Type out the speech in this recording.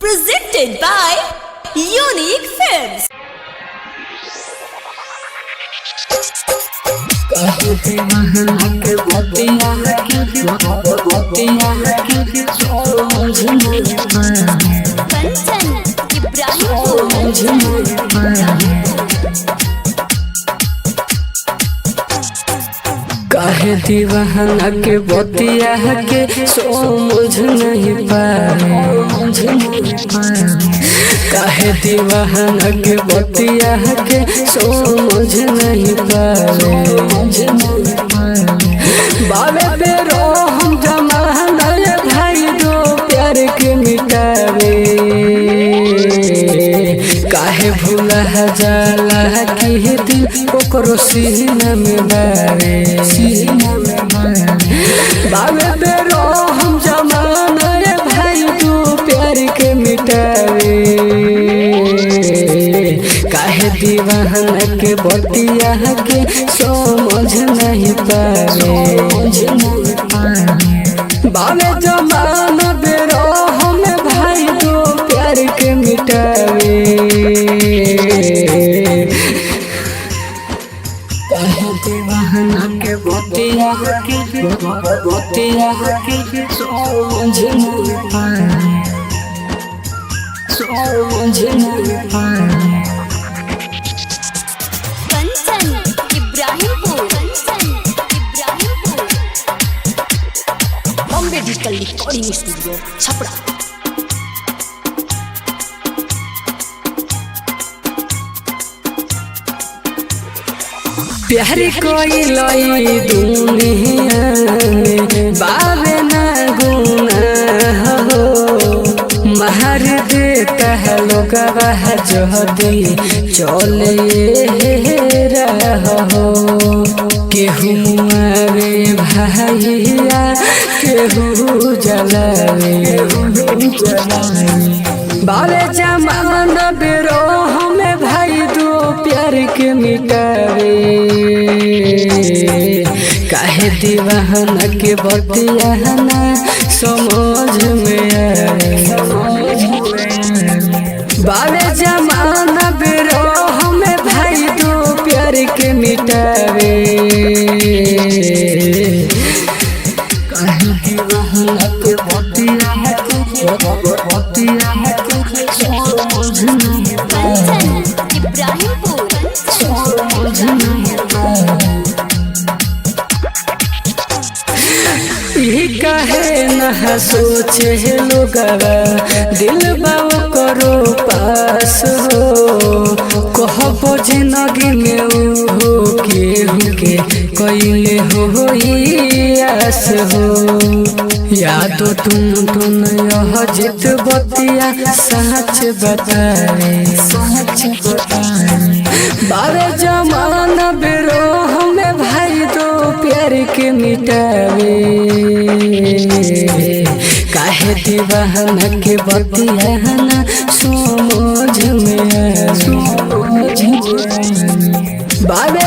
Presented by Unique Films. Kanchan Ibrahimpur. काहे दीवाना के बतिया के समझ नहीं पाए, काहे दीवाना के बतिया के समझ नहीं पाए। बाबे पे रो हम जमाना ये भाई दो प्यार के मिटावे, काहे भूला जाला कि दिल ओकरो सीना में बावे। बाबे पे रो हम जमाना रे भाई तू प्यार के मिटावे, काहे दीवाना के बतिया के समझ नहीं पावे। बाबे जमाना बेरो हमें भाई तो प्यार के मिटावे, काहे दीवाना के बतिया के बतिया के समझ नहीं पाए, समझ नहीं पाए। Kanchan Ibrahimpur. Kanchan Ibrahimpur. Bombay digital recording studio Chhapra. प्यार कोई लई दुनिया में बावे ना गुना हो, महर देता है लोग जो चले रहो। केहू आवे भाइया केहू जलावे, बावे जमाना बेरो हमें भाई दो प्यार के मिटावे, काहे दीवाना के बतिया ना समझ में आवे। बावे जमाना बेरो हमें भाई दो प्यार के मिटावे, काहे दीवाना के बतिया के बतिया के समझ नहीं पाए, कंचन इब्राहिमपुर। समझ नहीं पाए। ई कहे न सोचे लोगवा दिल बाओ करो पास हो, कहबो जिंदगी में ऊ हो केहू के कैले हो आस हो। या तो तुम तुम यह जित बतिया सच बताए, सच बताए। बारे जमाना बेरो हमें भाई दो प्यार के मिटावे, काहे दीवाना के बतिया ना समझ में आवे। बाबे